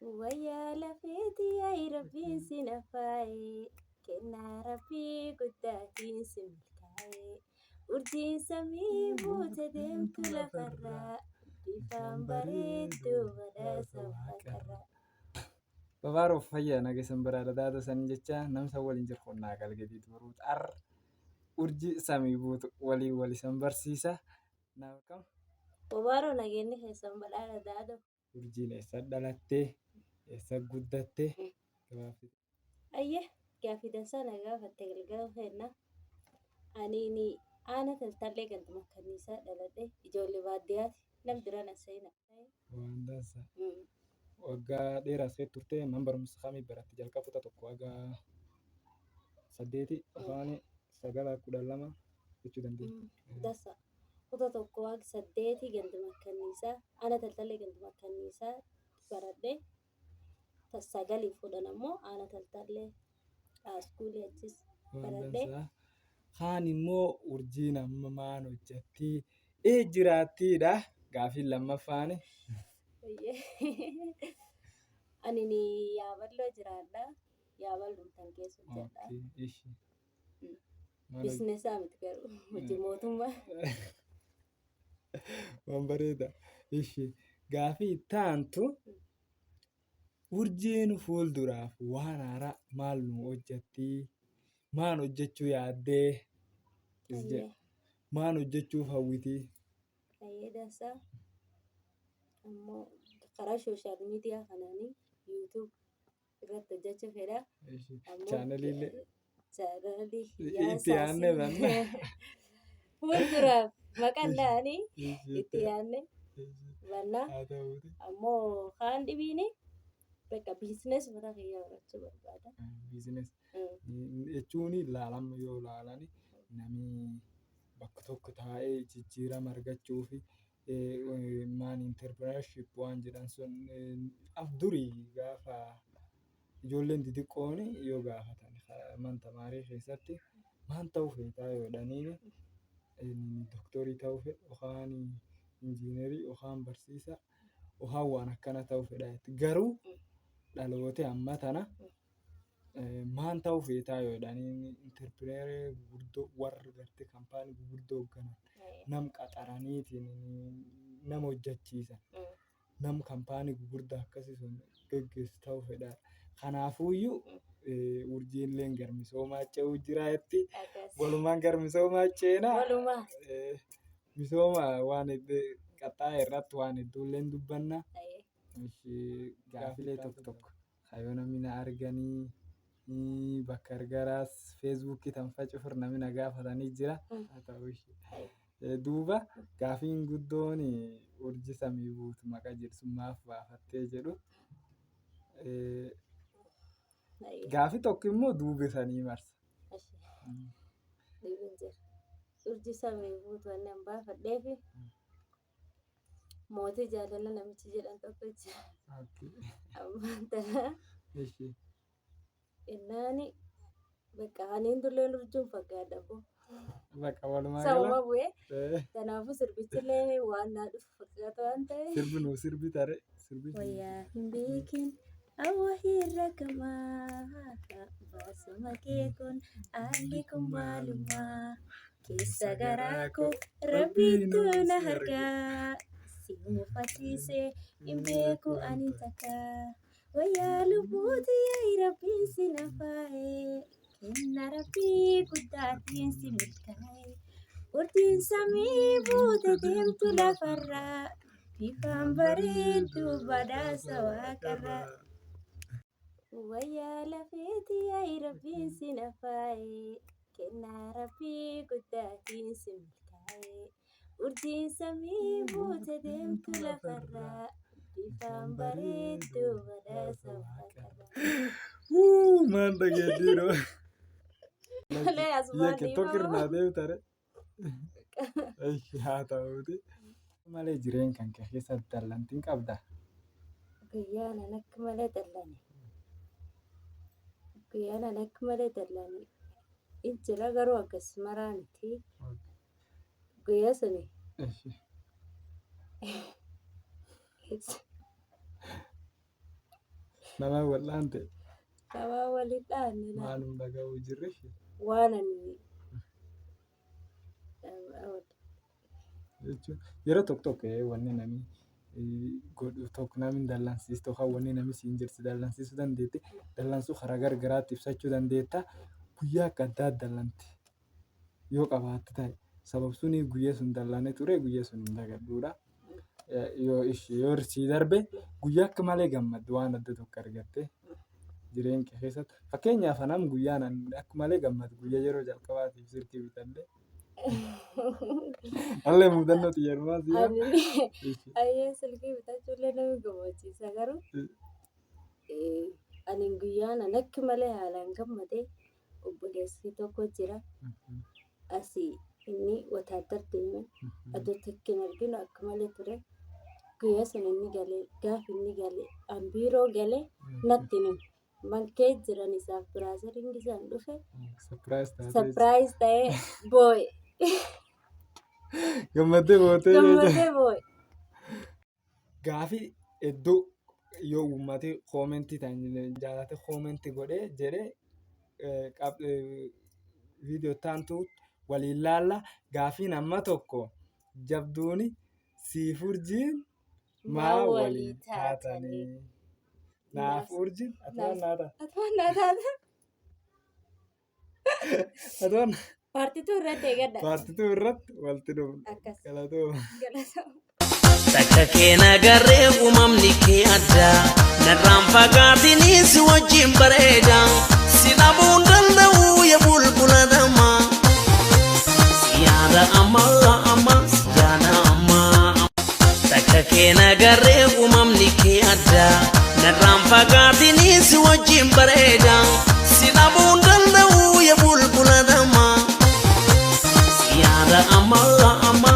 Wayyaa lafeetii yaa'ii rabbiin si nafaa'ee kennaa rabbii guddaatiin si milkaa'ee urjiin samii buute deemtu lafarraa bifaan bareedduu badhaasa waaqarraa. Babaaroof fayyaa nageessan baraadha daadoo sanii jecha namsa waliin jiru qonnaa galgadiit boruut ar urjii samii buutu waliin wal isan barsiisa. Naaf kam Babaaroo nageenyi keessan badhaadha daadoo. Urjiin eessa dhalattee eessa guddattee gabaabsite. Ayyee gaaffii dansaa na gaafatte galgala keenna. Aniini aana taltallee ganduma kanniisaa dhaladhe ijoollee baadiyyaati nam dura na seena. Waan dansaa. Waggaa dheeraa as keessa turte man barumsa kamii baratte jalqaba kutaa tokko haga saddeeti afaan sagala 12 jechuu dandeenya. Dasa kutaa tokko haga saddeeti ganduma kanniisaa aana taltallee ganduma kanniisaa baradhe. Sagaliif 10 ammoo aana taltallee iskuulii achis Waan baradhe. dansaa. Kaan immoo urjiin amma maan hojjetti? Ee jiraattiidha. Gaafiin lammaffaani. Ani yaaballoo jiraadha. Yaaballoo tan keessa hojjedha. Okay, ishi. Maal Bizinesaa miti garuu hojii mootummaa. Waan bareeda. Ishi. Gaafii itti aantu urjiin fuulduraaf waan haaraa maal nu hojjetti? Maan hojjechuu yaaddee? Is jedha. Maan hojjechuuf hawwitii? Ayyee dansaa. Ammoo karaa social media kanaanii YouTube irratti hojjechuu fedha. Ishi. Ammoo Chaanaliillee chaanalii itti yaadne banna. Fuulduraaf maqaan dhahanii Ishi itti yaadne banna. Haa ta'uuti. Ammoo kaan dhibiini bakka business mataa kiyyaa horachuu barbaada. Business jechuun ilaalama yoo ilaalani namni bakka tokko taa'ee jijjiirama argachuu fi maan entrepreneurship waan jedhan sun af durii gaafa ijoolleen xixiqqoon yoo gaafatan man tamaarii keessatti maan ta'uu feetaa yoo jedhaniin doktorii ta'uu fedha yookaan injiinerii yookaan barsiisaa yookaan waan akkana ta'uu fedha garuu dhaloota amma tana maan ta'uu feetaa yoo jedhaniin entrepreneurii gurguddoo warra gartee kaampaanii gurguddoo hoogganan nam qaxaraniitiin nama hojjechiisan nam kaampaanii gurguddaa akkasii sun geggeessu ta'uu fedha. Kanaafuyyuu urjiilleen gar misoomaa ce'uu jira jetti. Walumaan gar misoomaa ceenaa. Walumaa. Misooma waan hedduu qaxxaa'e irratti waan hedduulleen dubbanna. Gaafilee tokko tokko kaayoo namni na arganii bakka gargaraas feesbuukii tan facufur namni na gaafatanii jira. Haa ta'u ishee. Duuba gaafiin guddoon urji samii buutu maqaa jedhu sun maaf baafattee jedhu. Gaafi tokko immoo duuba sanii marsa. Dhibiin jira. Urji samii buutu wanni an baafadheefi mootii jaalala namichi jedhan tokko jira. Ammaan tana innaani bakka aniin dulleen urjuun fakkaadha boo. Bakka walumaa Sababa gala. bu'ee kanaafuu sirbichillee waan naa dhufu fakkaata waan ta'eef. Sirbi nuu sirbi tare sirbi. Wayyaa hin beekin awwa irra gamaa baasuma kee kun haalli kun maalumaa keessa garaa koo rabbiitu na argaa si mufachiise hin beeku ani takka wayyaa lubbuuti yaa'ii rabbiin si nafaa'e kenna rabbii guddaatiin si milkaa'e urjiin samii buute deemtu lafarraa bifaan bareeddu badhaasa waaqarraa. Wayyaa lafeeti yaa'ii rabbiin si nafaa'e kennaa rabbii guddaatiin si milkaa'e urjiin samii buute deemtu lafarraa bifaan bareeddu badhaasa waaqarraa. Wuu maan dhageettiidho. Malee asumaan Yakki tokko dhiifama. irraa deemtare. Ishi haa ta'uuti. Malee jireenya kan kee keessatti dallantiin qabda. Guyyaan an akka malee dallane. Guyyaan an akka malee dallane. In jira garuu akkas maraa miti. Guyyaa suni Ishi. Nama wal dhaante? Namaa waliin dhaanne laal. Maalum dhaga'uu jirri? Waan ani Jechuun yeroo tokko tokko wanni namni godhu tokko namni dallansiistu yookaan wanni namni siin jedhu si dallansiisuu dandeetti. Dallansuu karaa garagaraatti ibsachuu dandeetta. Guyyaa akka addaa dallanti yoo qabaatte ta'e sabab suni guyyaa sun dallanee ture guyyaa sun hin dagadhuudha. Yoo ishii yoo sii darbe guyyaa akka malee gammaddu waan adda tokko argatte jireenya kee keessatti. Fakkeenyaaf anam guyyaan ani akka malee gammadu guyyaa yeroo jalqabaatiif silkii bitadhe. Allee mudannoo xiyyeermaa si yaa. Ani ayyee silkii bitachuullee nama gammachiisa garuu ani guyyaan an akka malee haalaan gammade obboleessi tokko jira asii inni wotaaddar deeme adoo takka hin arginu akka malee ture guyyaa sun inni galee gaaf inni gale an biiroo galee natti hin himu. Mankee jiran isaaf biraazariin isaan dhufe Surprise taatee. Surprise ta'ee boo'e. Gammaddee bootee jecha. Gammadee boo'e. Gaafii hedduu yoo uummati koomentii ta'an jaalate koomentii godhee jedhee viidiyoo taantu waliin laalla. Gaafiin amma tokko jabduuni siif urjiin maa walii taatanii? Naaf urjiin ati waan naa taate. Ati waan naa taate. Ati waan Paartituu irratti eegadha. paartituu irratti walitti dhufna. Akkas. Galatooma. Galatooma. Takka kee nagarree uumamni kee adda narraan fagaatinii si wajjin bareeda si dhabuun danda'u ya bulbula dama si yaada amma amma si yaada amma takka kee nagarree uumamni kee adda narraan fagaatinii si wajjin bareeda si dhabuun danda'u ya bulbula dama si yaada amma amma.